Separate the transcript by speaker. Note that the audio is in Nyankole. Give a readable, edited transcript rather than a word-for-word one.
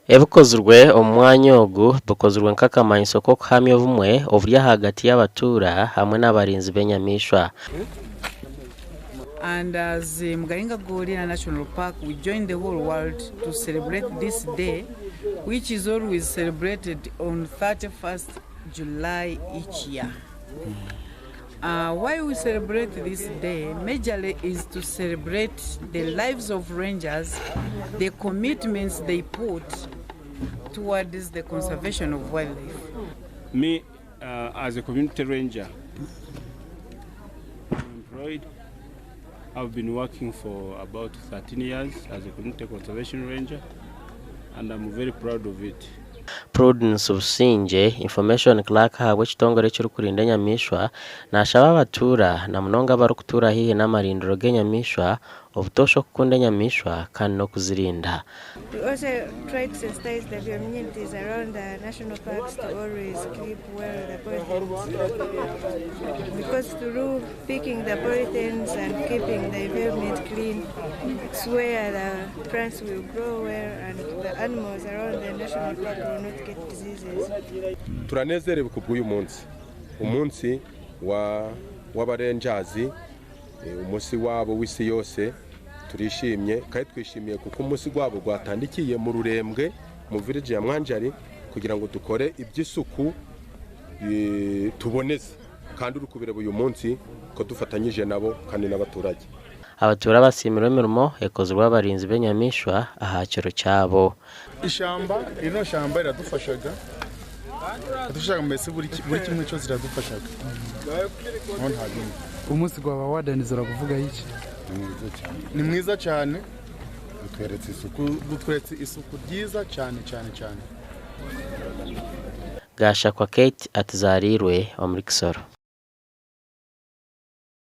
Speaker 1: Ebikozirwe omu mwanya ogu bikozirwe nk'akamanyiso k'okuhamya obumwe oburi ahagati y'abatuura hamwe n'abarinzi b'enyamaishwa.
Speaker 2: And as Mgahinga Gorilla National Park we join the whole world to celebrate this day which is always celebrated on 31st July each year. Why we celebrate this day majorly is to celebrate the lives of rangers, the commitments they put towards the conservation of wildlife.
Speaker 3: Me as a community ranger I'm employed I've been working for about 13 years as a community conservation ranger and I'm very proud of it.
Speaker 1: Prudence Busingye, Information Clerk ahabw'ekitongore ekirikurinda enyamaishwa nashaba abatuura na munonga abarikutuura haihi n'amarindiro g'enyamaishwa obutoosha okukunda enyamaishwa kandi n'okuzirinda.
Speaker 4: We also try to sensitize the communities around the national parks to always keep well the polythenes because through picking the polythenes and keeping the environment clean, it's where the plants will grow well and the animals around the national park will not get diseases.
Speaker 5: Turanezerewe ku bw'uyu munsi, umunsi wa w'abarenjazi, umunsi wabo w'isi yose. Turishimye kandi twishimiye kuko umunsi gwabo gwatandikiye mu Rurembwe mu village ya Mwanjari kugira ngo dukore iby'isuku tuboneze kandi uri kubireba uyu munsi ko dufatanyije nabo kandi n'abaturage.
Speaker 1: Abatuura basiimire emirimo ekozirwe abarinzi b'enyamaishwa aha kiro kyabo.
Speaker 6: Ishamba rino shamba riradufashaga riradufashaga mbese buri buri kimwe cyose riradufashaga no nta bindi.
Speaker 7: Umunsi gwa ba wardens uraguvugaho iki?
Speaker 6: Ni mwiza cyane, gutweretse isuku, gutweretse isuku ryiza cyane cyane cyane.
Speaker 1: Gashakwa Kate Atuzaarirwe omuri Kisoro.